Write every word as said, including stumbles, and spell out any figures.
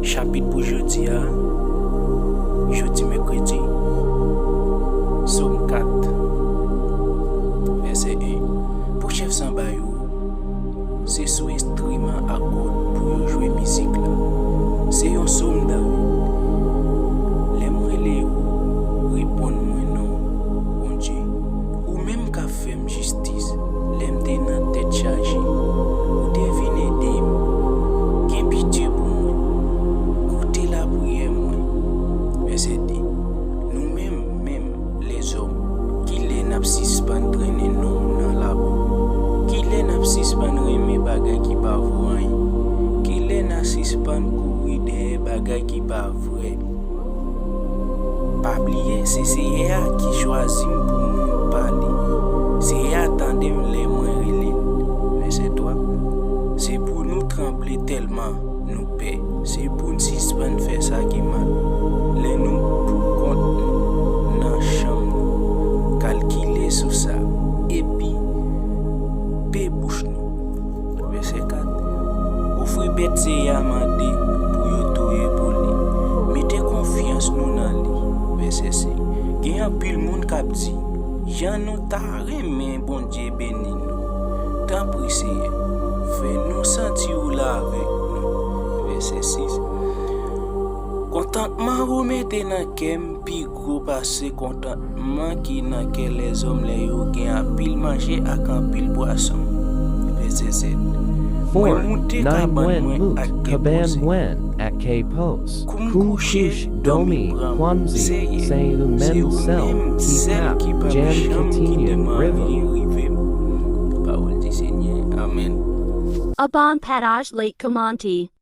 Chapit pou jodi a, jodi mèkredi, Sòm kat, vèsè en. Pou chèf sanba yo, se sou enstriman a kòd pou yo jwe mizik la. Se yon sòm David. Lè m rele ou, reponn mwen non, Bondye. Ou menm k ap fè m jistis lè m te nan tèt chaje. Ou te vin ede m. Gen pitye pou mwen. Koute lapriyè mwen. Vèsè de. Nou menm, menm, lèzòm, kilè n ap sispann trennen non m nan labou? Kilè n ap sispann renmen bagay ki pa vo anyen? Kilè n a sispann kouri dèyè bagay ki pa vrè? Pa bliye, se Seyè a ki chwazi m pou mwen pale. Seyè a tande m lè mwen rele l. Vèsè twa. Se pou nou tranble tèlman nou pè. Se pou n sispann fè sa ki mal. Lè nou poukont nou nan chanm nou, kalkile sou sa, epi pe bouch nou. Vèsè kat. Ofri bèt Seyè a mande pou yo touye pou li. Mete konfyans nou nan li. Vèsè senk. Gen anpil moun k ap di, jan nou ta renmen Bondye beni nou. Tanpri, Seyè, fè nou santi ou la avèk nou. Vèsè sis. Kontantman ou mete nan kè m pi gwo pase kontantman ki nan kè lèzòm lè yo gen anpil manje ak anpil bwason. Vèsè sèt. Mwen moute kabann mwen ak kè poze. Kou m kouche, dòmi pran m. Seyè, se ou menm sèl ki p ap janm kite malè rive m. Pawòl di Senyè. Amèn. Abon Padaj Lake Community.